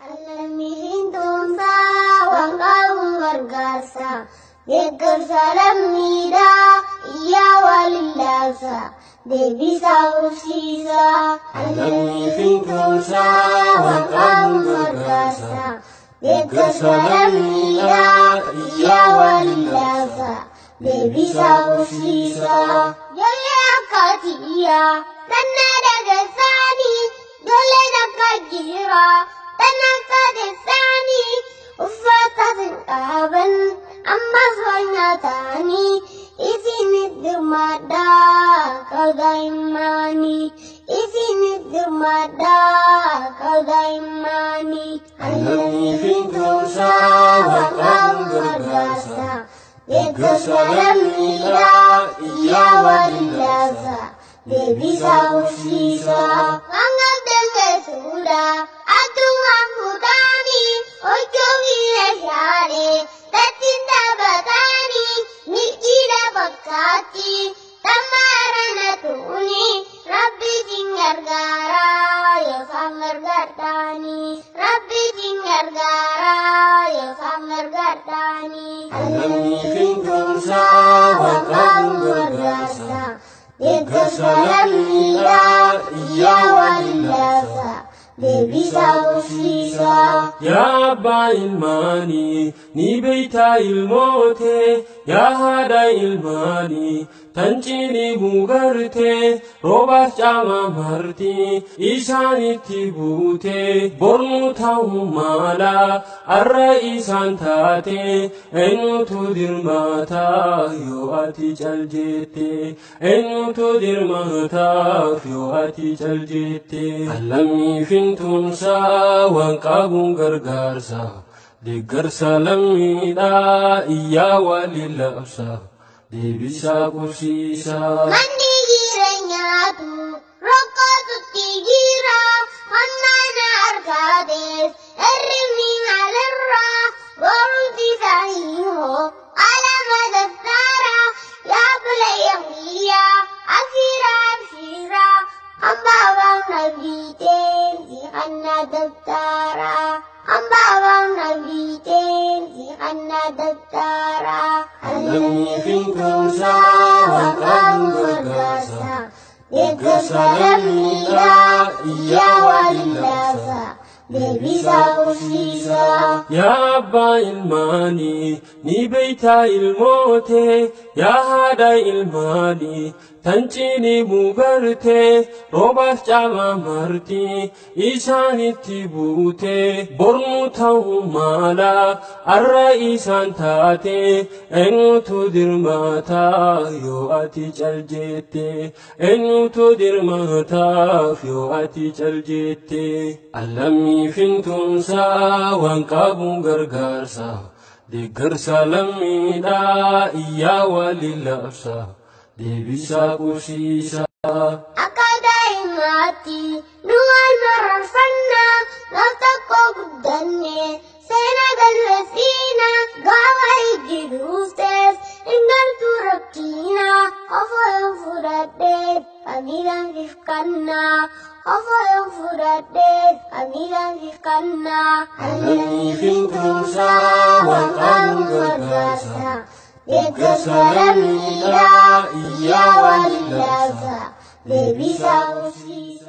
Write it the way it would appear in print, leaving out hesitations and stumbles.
Lammii tumsaa waan qabuun gargaarsa. Deeggarsa lammiidhaa iyyaa waliin laabsa. Deebisaa horsiisa. Lammii tumsaa waan qabuun gargaarsa. Deeggarsa lammiidhaa iyyaa waliin laabsa. Deebisaa horsiisa. Ijoollee akka tiyyaa tanna dagarsaanii ijoolleen akka jiraa tan akka teessaanii uffata sin dhaaban ammas wal nyaatanii isinis dirmadhaa qabdaa isinis dirmadhaa qabdaa himmaanii. Lammii tumsaa waan qabuun gargaarsa. Deeggarsa lammiidhaa iyyaa waliin laabsa. Deebisaa horsiisa. Waan qabdan geessuudha addunyaa fuudhanii hojii meeshaalee tattiin taphatanii milkiidha fakkaatti tammaarana tuuni rabbi sin gargaara yookaan gargaartaanii rabbi sin gargaara yookaan gargaartaanii. Lammii tumsaa waan qabuun gargaarsa. Deeggarsa lammiidhaa iyyaa waliin laabsa. Deebisaa horsiisa. Yaa abbaa ilmaanii ni beeytaa ilmootee yaa haadha ilmaanii tan cinii buugartee roobaaf caama marti isaanitti buutee bornu ta'uu mala arra isaan taate eenyutu dirmataa yoo ati cal jette eenyutu dirmataaf yoo ati cal jette. Lammii tumsaa waan qabuun gargaarsa. Deeggarsa lammiidhaa iyyaa waliin labsa. Deebisaa qubsiisa. Manni jireenyaatu rakkootutti jira. Hammaana argatees hirribni maalirra borumti isaanii hoo qalama dabtara yaa bulayyan guyyaa abshira abshira hambaa nabiiteen si qannaa dabtara hambaa nabiiteen si qannaa dabtara. Lammii tumsaa waan qabuun gargaarsa. Deeggarsa lammiidhaa iyyaa waliin laabsa. Deebisaa horsiisa. Yaa abbaa ilmaanii ni beeytaa ilmootee yaa haadha ilmaanii tan cinii buugartee roobaaf caama marti isaanitti buutee bornu ta'uu mala arra isaan taate eenyutu dirmataa yoo ati cal jette eenyutu dirmataaf yoo ati cal jette. Lammii tumsaa waan qabuun gargaarsa. Deeggarsa lammiidhaa iyyaa waliin labsa. Deebisaa qubsiisa. Akka daa'imaatti nu wal mararfanna gaaf tokko guddanne seenaa galmeessina gaafa ijji duuftes hin galtu rakkina ofoo yoon fudhadheef kamiidhaan fifkanna ofoo yoon fudhadheef kamiidhaan fifkanna. Lammii tumsaa waan qabuun gargaarsa. Deeggarsa lammiidhaa iyyaa waliin labsa. Deebisaa horsiisa.